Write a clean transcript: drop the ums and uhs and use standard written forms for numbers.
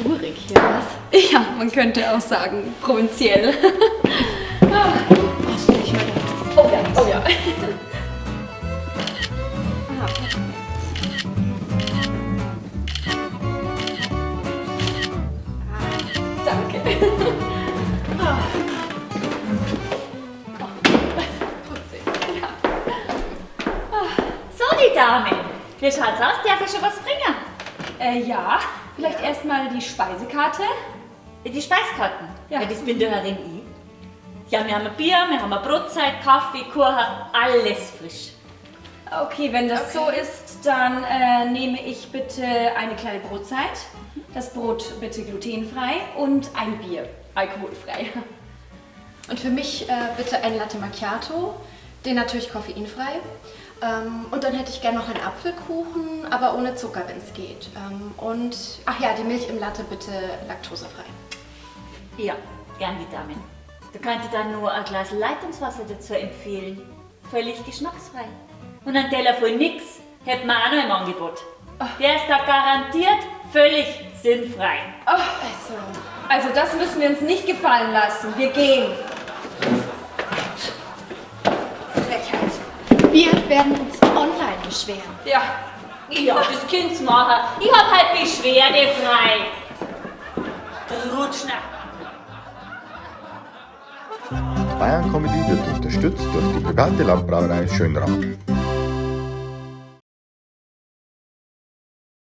Urig hier, was? Ja, man könnte auch sagen, provinziell. Ah, oh, stell ich mal ganz. Oh ja, oh ja. Ah, perfekt. Ah, danke. Ah. Oh, putzig. Ja. So, die Dame. Wie schaut's aus? Darf ich schon was bringen? Ja, vielleicht erstmal die Speisekarte. Die Speiskarten? Ja. Ja, das bin der Herrin ich. Ja, wir haben ein Bier, wir haben eine Brotzeit, Kaffee, Kuchen, alles frisch. Okay, wenn das so ist, dann nehme ich bitte eine kleine Brotzeit. Das Brot bitte glutenfrei und ein Bier, alkoholfrei. Und für mich bitte ein Latte Macchiato, den natürlich koffeinfrei. Und dann hätte ich gerne noch einen Apfelkuchen, aber ohne Zucker, wenn es geht. Und, ach ja, die Milch im Latte bitte laktosefrei. Ja, gern die Damen. Da könnte ich dann nur ein Glas Leitungswasser dazu empfehlen. Völlig geschmacksfrei. Und einen Teller voll nix hätten wir auch noch im Angebot. Der ist da garantiert völlig sinnfrei. Also. Also das müssen wir uns nicht gefallen lassen. Wir gehen. Frechheit. Wir werden uns online beschweren. Ja. Ja, das könnt's machen. Ich hab halt beschwerdefrei. Rutschner. Bayern Comedy wird unterstützt durch die private Landbrauerei Schönram.